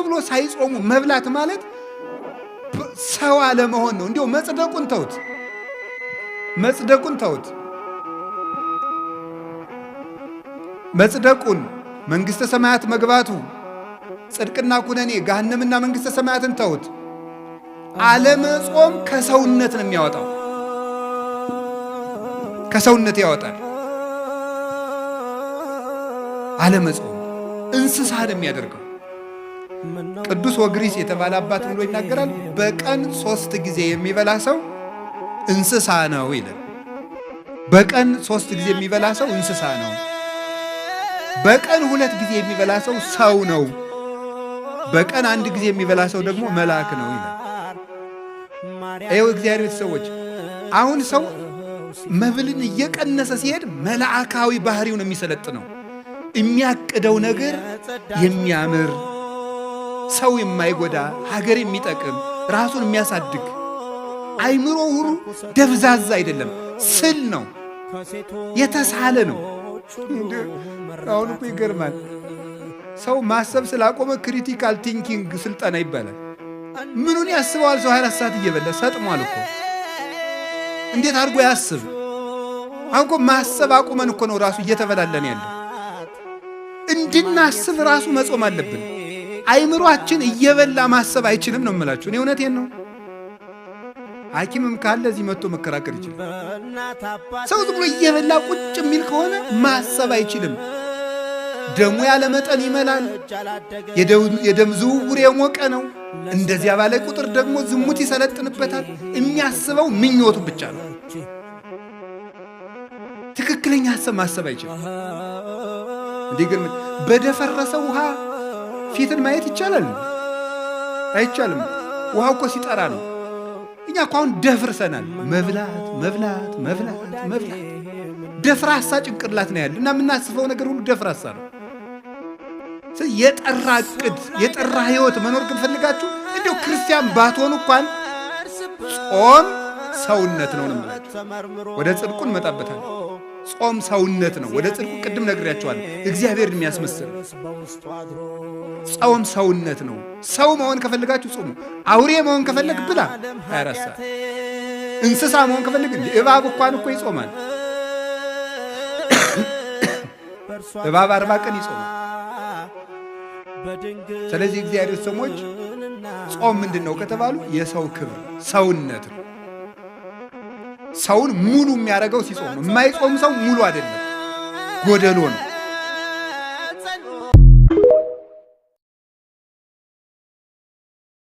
ብሎ ሳይጾሙ መብላት ማለት ሰው አለመሆን ነው። እንዲያው መጽደቁን ተውት፣ መጽደቁን ተውት፣ መጽደቁን መንግሥተ ሰማያት መግባቱ ጽድቅና ኩነኔ ገሃነምና መንግሥተ ሰማያትን ተውት። አለመጾም ከሰውነት ነው የሚያወጣው፣ ከሰውነት ያወጣል። አለመጾም እንስሳ ነው የሚያደርገው። ቅዱስ ወግሪስ የተባለ አባት ብሎ ይናገራል። በቀን 3 ጊዜ የሚበላ ሰው እንስሳ ነው ይላል። በቀን 3 ጊዜ የሚበላ ሰው እንስሳ ነው። በቀን 2 ጊዜ የሚበላ ሰው ሰው ነው። በቀን 1 ጊዜ የሚበላ ሰው ደግሞ መልአክ ነው ይላል። ይኸው እግዚአብሔር ቤተሰቦች፣ አሁን ሰው መብልን እየቀነሰ ሲሄድ መልአካዊ ባህሪው ነው የሚሰለጥነው። የሚያቅደው ነገር የሚያምር፣ ሰው የማይጎዳ፣ ሀገር የሚጠቅም፣ ራሱን የሚያሳድግ፣ አይምሮ ሁሉ ደብዛዛ አይደለም፣ ስል ነው፣ የተሳለ ነው። አሁን እኮ ይገርማል። ሰው ማሰብ ስላቆመ critical thinking ስልጠና ይባላል። ምኑን ያስበዋል? ሰው 24 ሰዓት እየበላ ሰጥሟል እኮ። እንዴት አድርጎ ያስብ? አሁን እኮ ማሰብ አቁመን እኮ ነው ራሱ እየተበላለን ያለው። እንድናስብ ራሱ መጾም አለብን። አይምሯችን እየበላ ማሰብ አይችልም ነው የምላችሁ። እኔ እውነቴን ነው። ሐኪምም ካለ እዚህ መጥቶ መከራከር ይችላል። ሰው ዝም ብሎ እየበላ ቁጭ የሚል ከሆነ ማሰብ አይችልም። ደሙ ያለ መጠን ይመላል። የደም ዝውውር የሞቀ ነው። እንደዚያ ባለ ቁጥር ደግሞ ዝሙት ይሰለጥንበታል። የሚያስበው ምኞቱ ብቻ ነው። ትክክለኛ ሀሳብ ማሰብ አይችልም። እንዲህ ግን በደፈረሰ ውሃ ፊትን ማየት ይቻላል? አይቻልም። ውሃው እኮ ሲጠራ ነው። እኛ እኮ አሁን ደፍርሰናል። መብላት መብላት መብላት መብላት፣ ደፍራሳ ጭንቅላት ነው ያለ እና የምናስበው ነገር ሁሉ ደፍራሳ ነው። የጠራ እቅድ፣ የጠራ ህይወት መኖር ግን ፈልጋችሁ እንዲያው ክርስቲያን ባትሆኑ እንኳን ጾም ሰውነት ነው ነው የምላችሁ። ወደ ጽድቁ እንመጣበታለን። ጾም ሰውነት ነው። ወደ ጽድቁ ቅድም ነግሬያችኋለሁ። እግዚአብሔርን የሚያስመስል ጾም ሰውነት ነው። ሰው መሆን ከፈለጋችሁ ጾሙ። አውሬ መሆን ከፈለግ ብላ 24 ሰዓት። እንስሳ መሆን ከፈለግ እንደ እባብ እንኳን እኮ ይጾማል። እባብ 40 ቀን ይጾማል። ስለዚህ እግዚአብሔር ሰዎች ጾም ምንድነው ከተባሉ የሰው ክብር ሰውነት ነው። ሰውን ሙሉ የሚያደርገው ሲጾም ነው። የማይጾም ሰው ሙሉ አይደለም፣ ጎደሎ ነው።